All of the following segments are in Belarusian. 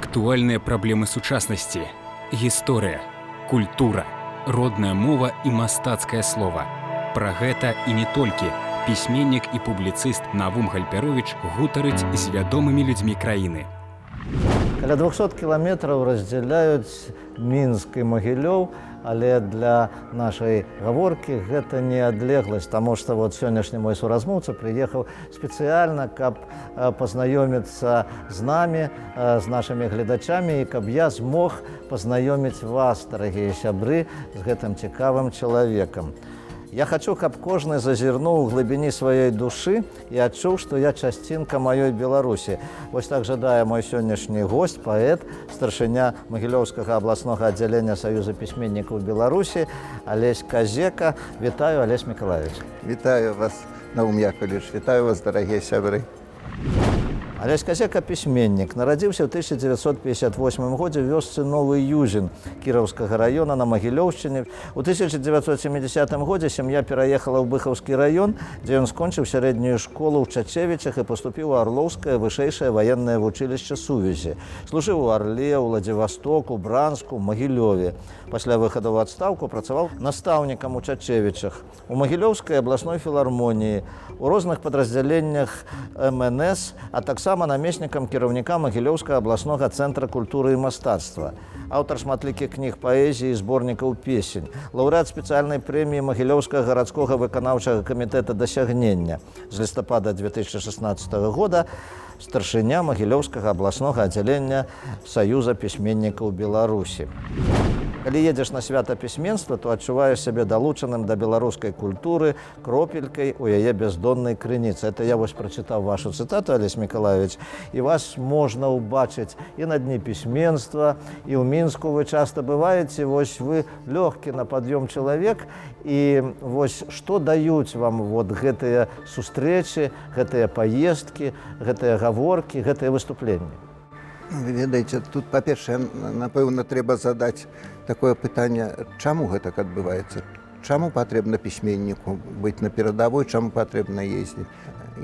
Актуальныя праблемы сучаснасці, гісторыя, культура, родная мова і мастацкае слова. Пра гэта і не толькі пісьменнік і публіцыст Навум Гальпяровіч гутарыць з вядомымі людзьмі краіны. Каля 200 кіламетраў раздзяляюць Мінск і Магілёў, але для нашай гаворкі гэта не адлегласць, таму што вот сённяшні мой суразмоўца прыехаў спецыяльна, каб пазнаёміцца з намі, з нашымі гледачамі і каб я змог пазнаёміць вас, дарагія сябры, з гэтым цікавым чалавекам. Я хачу, каб кожны зазірнуў у глыбіні сваёй душы і адчуў, што я часцінка маёй Беларусі. Вось так жадае мой сённяшні гость, паэт, старшыня Магілёўскага абласнога аддзялення Саюза пісьменнікаў Беларусі Алесь Казека. Вітаю, Алесь Мікалаевіч. Вітаю вас, Наум Якаўлевіч, вітаю вас, дарагія сябры. Алесь Казека — пісьменнік, нарадзіўся ў 1958 годзе ў вёсцы Новы Юзін Кіраўскага раёна на Магілёўшчыне. У 1970 годзе сям'я пераехала ў Быхаўскі раён, дзе ён скончыў сярэднюю школу ў Чачэвічах і паступіў у Арлоўскае вышэйшае ваеннае вучылішча сувязі. Служыў у Арле, у Уладзівастоку, Бранску, Магілёве. Пасля выхаду ў адстаўку працаваў настаўнікам у Чачэвічах, у Магілёўскай абласной філармоніі, у розных падраздзяленнях МНС, а таксама намеснікам кіраўніка Магілёўскага абласнога цэнтра культуры і мастацтва. Аўтар шматлікіх кніг паэзіі і зборнікаў песень, лаўрэат спецыяльнай прэміі Магілёўскага гарадскога выканаўчага камітэта «Дасягнення». З лістапада 2016 года старшыня Магілёўскага абласнога аддзялення Саюза пісьменнікаў Беларусі. Калі едзеш на свята пісьменства, то адчуваеш сябе далучаным да беларускай культуры кропелькай у яе бяздоннай крыніцы. Это я вось прачытаў вашу цытату, Алесь Мікалаевіч, і вас можна ўбачыць і на Дні пісьменства, і ў Мінску вы часта бываеце. Вось вы лёгкі на пад'ём чалавек, і вось што даюць вам вот гэтыя сустрэчы, гэтыя паездкі, гэтыя гаворкі, гэтыя выступленні? Вы ведаеце, тут, па-першае, напэўна, трэба задаць такое пытанне, чаму гэтак адбываецца? Чаму патрэбна пісьменніку быць на перадавой, чаму патрэбна ездзіць?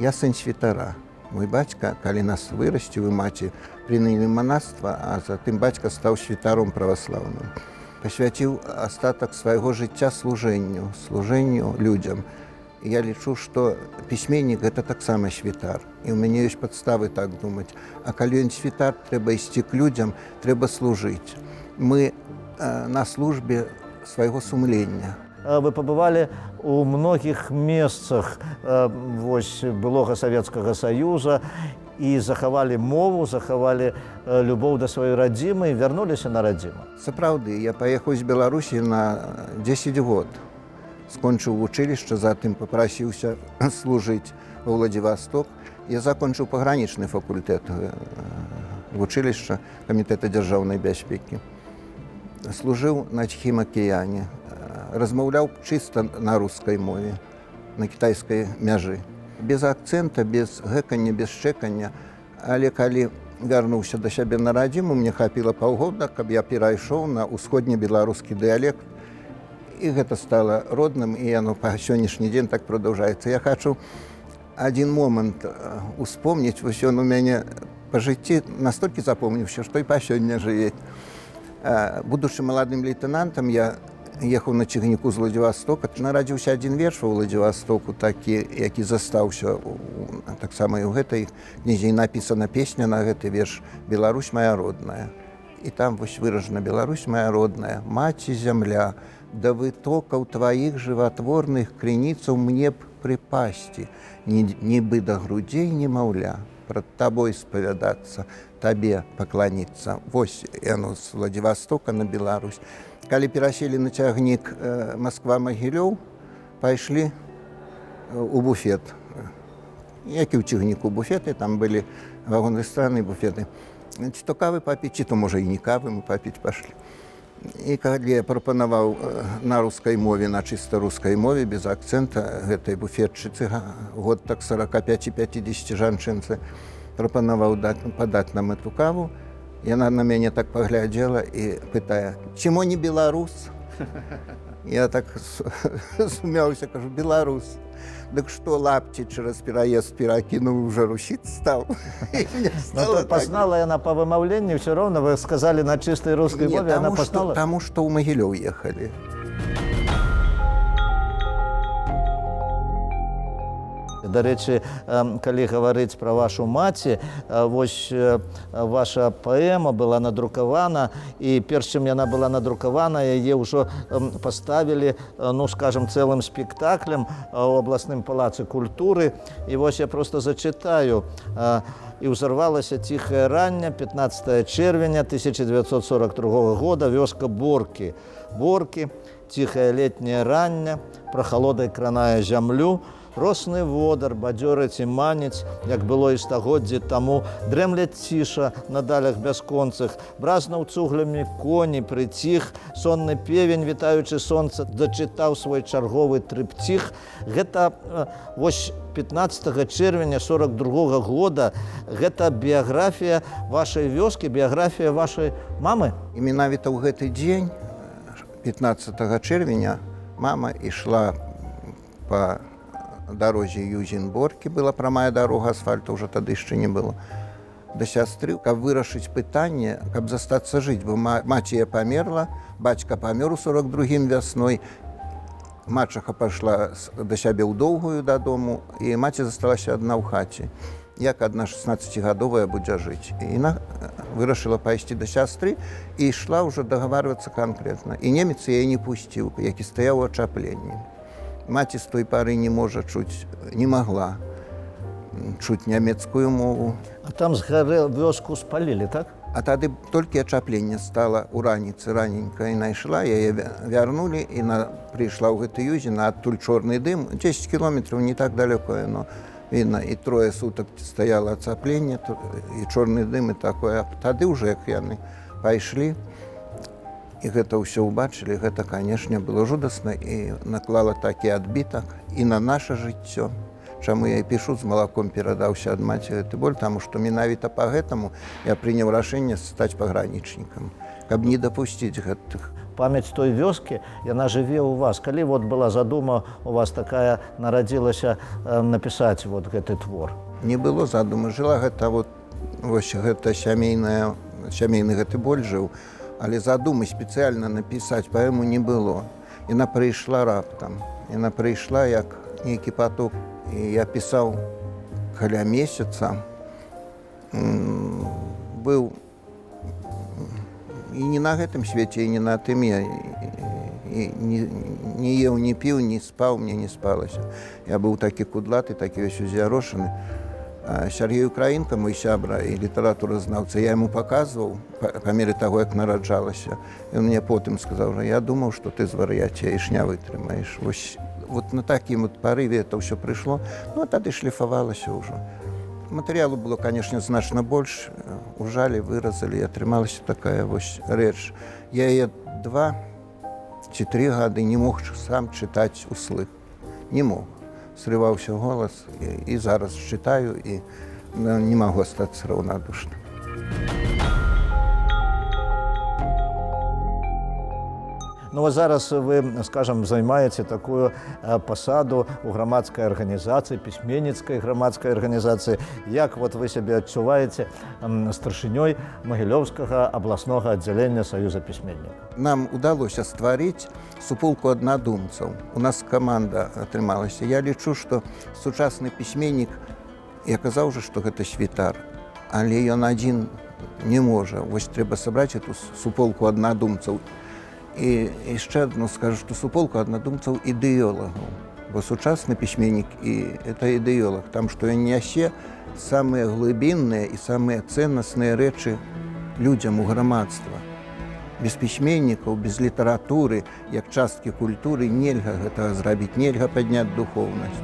Я сын святара. Мой бацька, калі нас вырасціў, і маці прынялі манаства, а затым бацька стаў святаром праваслаўным. Пасвяціў астатак свайго жыцця служэнню, служэнню людзям. Я лічу, што пісьменнік — гэта таксама святар. І ў мяне ёсць падставы так думаць. А калі ён святар, трэба ісці к людзям, трэба служыць. Мы на службе свайго сумлення. Вы пабывалі у многіх месцах вось былога Савецкага Саюза і захавалі мову, захавалі любоў да сваёй радзімы і вярнуліся на радзіму. Сапраўды, я паехаў з Беларусі на 10 год. Скончыў вучылішча, затым папрасіўся служыць ва Владивосток. Я закончыў пагранічны факультэт вучылішча Камітэта дзяржаўнай бяспекі. Служыў на Ціхім акіяне, размаўляў чыста на рускай мове, на кітайскай мяжы. Без акцэнта, без гэкання, без шчэкання, але калі вярнуўся да сябе на радзіму, мне хапіла паўгода, каб я перайшоў на ўсходнебеларускі дыялект, і гэта стала родным, і яно па сённяшні дзень так продолжается. Я хачу один момант успомніць, вось ён у мяне па жыцці настолькі запомніўся, што і па сёння жыве. Будучы маладым лейтенантам, я ехаў на цягніку з Владивостока. Нарадзіўся адзін верш ва Владивостоку такі, які застаўся таксама і ў гэтай кнізе, і напісана песня на гэты верш «Беларусь моя родная». І там вось выражана: «Беларусь моя родная, маці зямля, да вытокаў тваіх жыватворных крыніцаў мне б прыпасці, нібы да грудзей немаўля, прад табой спавядацца, табе пакланіцца». Вось яно з Владивостока на Беларусь. Калі пераселі на цягнік Масква — Магілёў, пайшлі у буфет. Які ў цягніку буфеты, там былі вагон рэстараны, буфеты. Ці то кавы папіць, ці то, можа, і не кавы мы папіць пашлі. І калі я прапанаваў на рускай мове, на чыста рускай мове, без акцэнта гэтай буфетчыцы, год так 45-50 жанчынцы, прапанаваў даць, падаць нам эту каву, яна на мяне так паглядзела і пытае: «Чему не беларус?» Я так сумяўся, кажу: «Беларус». Дык што, лапці через пераезд перакінуў, уже русіць стаў. І мне Ну, стала то так. пазнала яна па вымаўленні все роўна, вы сказалі на чыстай рускай Не, мове, она таму, што, пазнала. таму што ў Магілёў ехалі. Дарэчы, калі гаварыць пра вашу маці, вось ваша паэма была надрукавана, і перш чым яна была надрукавана, яе ўжо паставілі, ну, скажем, цэлым спектаклем ў абласным палацы культуры. І вось я просто зачытаю. І ўзарвалася ціхае рання 15 чэрвеня 1942 года, вёска Боркі. Боркі, ціхая летняя рання, прахалодай кранае зямлю, росны водар бадзёрыць і маніць, як было і стагоддзі таму, дрэмле ціша на далях бясконцых, бразнуў цуглямі коні, прыціх, сонны певень, вітаючы сонца, дачытаў свой чарговы трыпціх. Гэта вось 15 чэрвеня 42 года, гэта біяграфія вашай вёскі, біяграфія вашай мамы. І менавіта ў гэты дзень, 15 чэрвеня, мама ішла па дарозе Юзін-Боркі, была прамая дарога, асфальту ўжо тады яшчэ не было, да сястры, каб вырашыць пытанне, каб застацца жыць, бо маці яе памерла, бацька памёр у 42-м вясной, мачаха пайшла да сябе ў Доўгую дадому, і маці засталася адна ў хаце. Як адна 16гадовая будзе жыць? І яна вырашыла пайсці да сястры і ішла ўжо дагаварвацца канкрэтна. І немец яе не пусціў, які стаяў у ачапленні. Маці з той пары не можа чуць, не магла чуць нямецкую мову. А там згарэл, вёску спалілі, так? А тады толькі ачапленне стала ў раніцы раненька і найшла, яе вярнулі, і прыйшла ў гэты Юзін, а адтуль чорны дым, 10 кіલોметраў, не так далёка яно видно, і трое сутак стаяла ацапленне, і чорны дым, і такое. А тады ўжо, як яны пайшлі, і гэта ўсё ўбачылі, гэта, канешне, было жудасна і наклала такі адбітак і на наше жыццё. Чаму я і пішу: «З малаком перадаўся ад маці гэты боль», таму што менавіта па гэтаму я прыняў рашэнне стаць пагранічнікам, каб не дапусціць гэтых. Памяць той вёскі, яна жыве ў вас. Калі вот была задума у вас такая нарадзілася, напісаць вот гэты твор? Не было задумы, жыла гэта вот, вось гэта сямейная, сямейны гэты боль жыў, але задумы спецыяльна напісаць паэму не было. Яна прыйшла раптам. Яна прыйшла як нейкі поток. І я пісаў каля месяца. Быў і не на гэтым свеце, і не на тым, я і не еў, не піў, не спаў, мне не спалася. Я быў такі кудлаты, такі весь узярошаны. А Сяргей Украінка, мой сябра і літаратуразнаўца, я яму паказваў па мере таго, як нараджалася. Ён мне потым сказаў: «Я думаў, што ты звар'яцееш, не вытрымаеш». Вось, вот на такім вот парыве это ўсё прыйшло. Ну, а тады шліфавалася ўжо. Матэрыялу было, конечно, значна больш. Ужалі, выразалі, і атрымалася такая вось рэч. Я яе 2 ці 3 гады не мог сам чытаць услых. Не мог. Срываўся голас, і зараз чытаю і, ну, не магу астацца раўнадушным. Ну, а зараз вы, скажем, займаеце такую пасаду ў грамадскай арганізацыі, пісьменніцкай грамадскай арганізацыі. Як вот вы сябе адчуваеце старшынёй Магілёўскага абласнога аддзялення Саюза пісьменнікаў? Нам удалося стварыць суполку аднадумцаў. У нас каманда атрымалася. Я лічу, што сучасны пісьменнік, я казаў уже, што гэта святар, але ён адзін не можа. Вось трэба сабраць эту суполку аднадумцаў. І яшчэ адно скажу, што суполку аднадумцаў ідэолагаў. Бо сучасны пісьменнік і это ідэолаг, там што ён нясе самыя глыбінныя і самыя ценнасныя рэчы людзям у грамадства. Без пісьменнікаў, без літаратуры, як часткі культуры, нельга гэтага зрабіць, нельга падняць духоўнасць.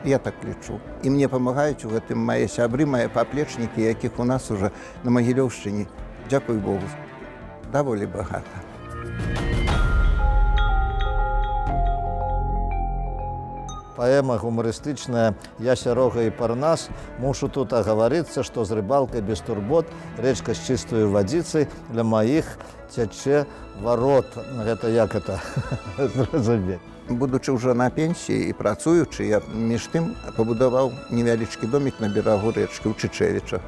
Я так лічу. І мне памагаюць у гэтым мае сябры, мае паплечнікі, якіх у нас уже на Магілёўшчыне, дзякуй Богу, даволі багата. паэма гумарыстычная «Я Сярога і Парнас». Мушу тут агаварыцца, што з рыбалкай без турбот, рэчка з чыстаю вадзіцай для маіх цячэ варот. Гэта як это зразумець? Будучы ўжо на пенсіі і працуючы, я між тым пабудаваў невялічкі домік на берагу рэчкі ў Чычэвічах.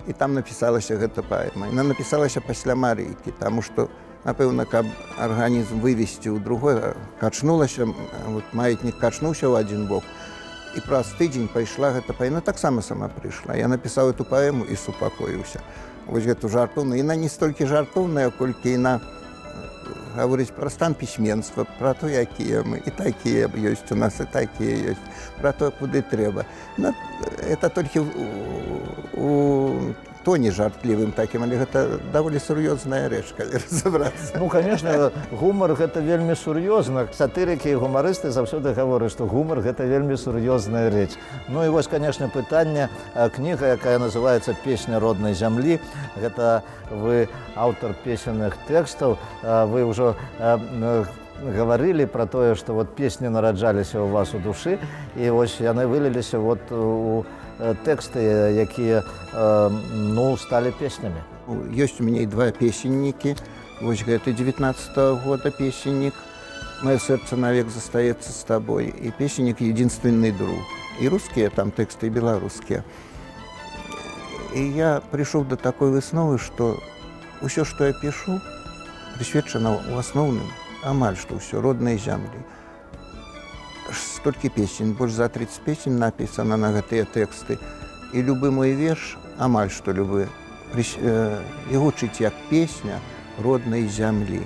І там напісалася гэта паэма. Яна напісалася пасля Марыйкі, таму што, напэўна, каб арганізм вывесці ў другое, качнулася, вот, маятнік качнуўся ў адзін бок. І праз тыдзень пайшла гэта паэма, таксама сама прыйшла. Я напісаў эту паэму і супакоіўся. Вось гэту жартоўную. Яна не столькі жартоўная, колькі яна гаворыць пра стан пісьменства, пра то, якія мы, і такія ёсць у нас, і такія ёсць, пра то, куды трэба. Но это толькі у тоне жартлівым такім, але гэта даволі сур'ёзная рэч, калі разабрацца. Ну, конечно, гумар гэта вельмі сур'ёзна. Сатырыкі і гумарысты заўсёды гавораць, што гумар гэта вельмі сур'ёзная рэч. Ну і вось, конечно, пытанне, кніга, якая называецца «Песня роднай зямлі». Гэта вы аўтар песенных тэкстаў, вы ўжо гаварылі пра тое, што вот песні нараджаліся ў вас у душы, і вось яны выліліся вот у тэксты, якія сталі песнямі. Ёсць у мяне і два песеннікі. Вось гэты 19-го года песеннік «Мое сердце навек застаецца с тобой» і песеннік «Единственный друг». І рускія там тэксты, і беларускія. І я прыйшоў да такой высновы, што ўсё, што я пішу, прысвечана ў асноўным, амаль што ўсё роднай зямлі. Столькі песень, больш за 30 песень напісана на гэтыя тэксты. І любы мой верш, амаль што любы, і гучыць як песня роднай зямлі,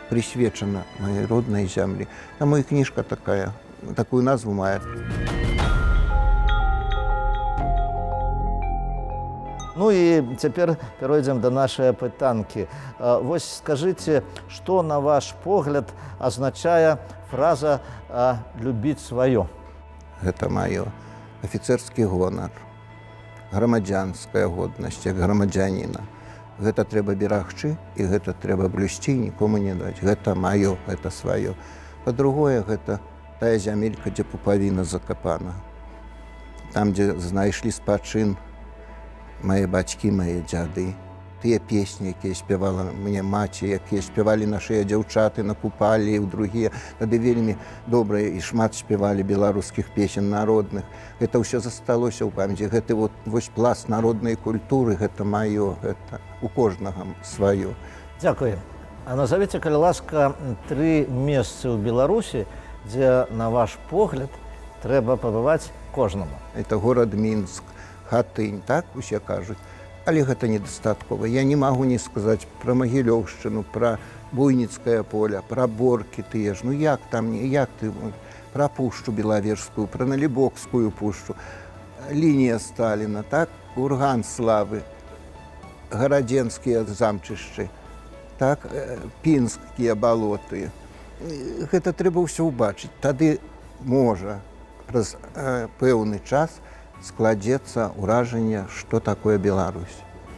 прысвечана маёй роднай зямлі. Таму і кніжка такая, такую назву мае. Ну і цяпер перайдзем да нашай апытанкі. Вось скажыце, што, на ваш погляд, азначае фраза «любіць сваё»? Гэта маё афіцэрскі гонар, грамадзянская годнасць як грамадзяніна. Гэта трэба берагчы і гэта трэба блюсці, нікому не даць. Гэта маё, гэта сваё. Па-другое, гэта тая зямелька, дзе пупавіна закапана. Там, дзе знайшлі спачын мае бацькі, мае дзяды. Тыя песні, якія спявала мне маці, якія спявалі нашыя дзяўчаты на Купаллі і ў другія, тады вельмі добра і шмат спявалі беларускіх песен народных. Гэта ўсё засталося ў памяці. Гэты вось пласт народнай культуры, гэта маё, гэта у кожнага сваё. Дзякую. А назавіце, калі ласка, тры месцы ў Беларусі, дзе, на ваш погляд, трэба пабываць кожнаму. Это горад Мінск, Хатынь, так усе кажуць. Але гэта недастаткова. Я не магу не сказаць пра Магілёўшчыну, пра Буйніцкае поле, пра Боркі тыя ж. Ну як там, не, як ты, пра пушчу Белавежскую, пра Налібокскую пушчу, лінія Сталіна, так, курган славы, гарадзенскія замчышчы, так, пінскія балоты. Гэта трэба ўсё ўбачыць. Тады можа праз пэўны час складзецца ўражанне, што такое Беларусь.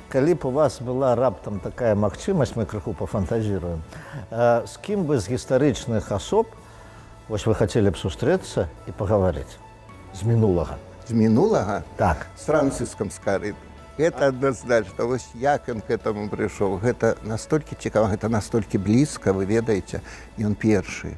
Калі б у вас была раптам такая магчымасць, мы крыху пафантазіруем, з кім бы з гістарычных асоб вось вы хацелі б сустрэцца і пагаварыць? З мінулага. З мінулага? Так. З Францыскам Скарынам. Гэта адназначна. Вось як ён к этому прыйшоў. Гэта настолькі цікава, гэта настолькі блізка, вы ведаеце, ён першы.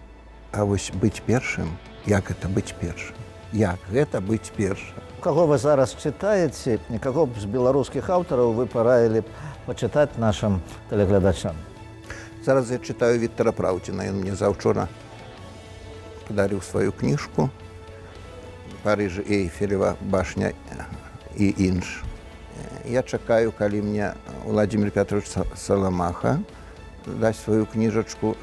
А вось быць першым, як гэта быць першым? Як гэта быць першым? Каго вы зараз чытаеце, каго б з беларускіх аўтараў вы параілі б пачытаць нашым тэлегледачам? Зараз я чытаю Віктара Праўдзіна. Ён мне заўчора падарыў сваю кніжку «Парыж, Эйфелева башня і інш». Я чакаю, калі мне Владимир Петрович Саламаха дасць сваю кніжачку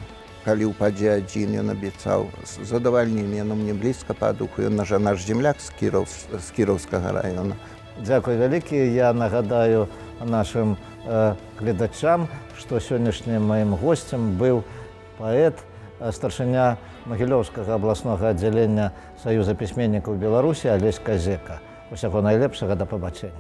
«Калі ўпадзе адзін», ён абяцаў. З задавальненнем, яно мне блізка па духу. Ён наш земляк з Кіраўскага района. Дзякуй вялікі. Я нагадаю нашым гледачам, што сённяшнім маім госцем быў паэт, старшыня Магілёўскага абласнога аддзялення Саюза пісьменнікаў Беларусі Алесь Казека. Усяго найлепшага, да пабачэння.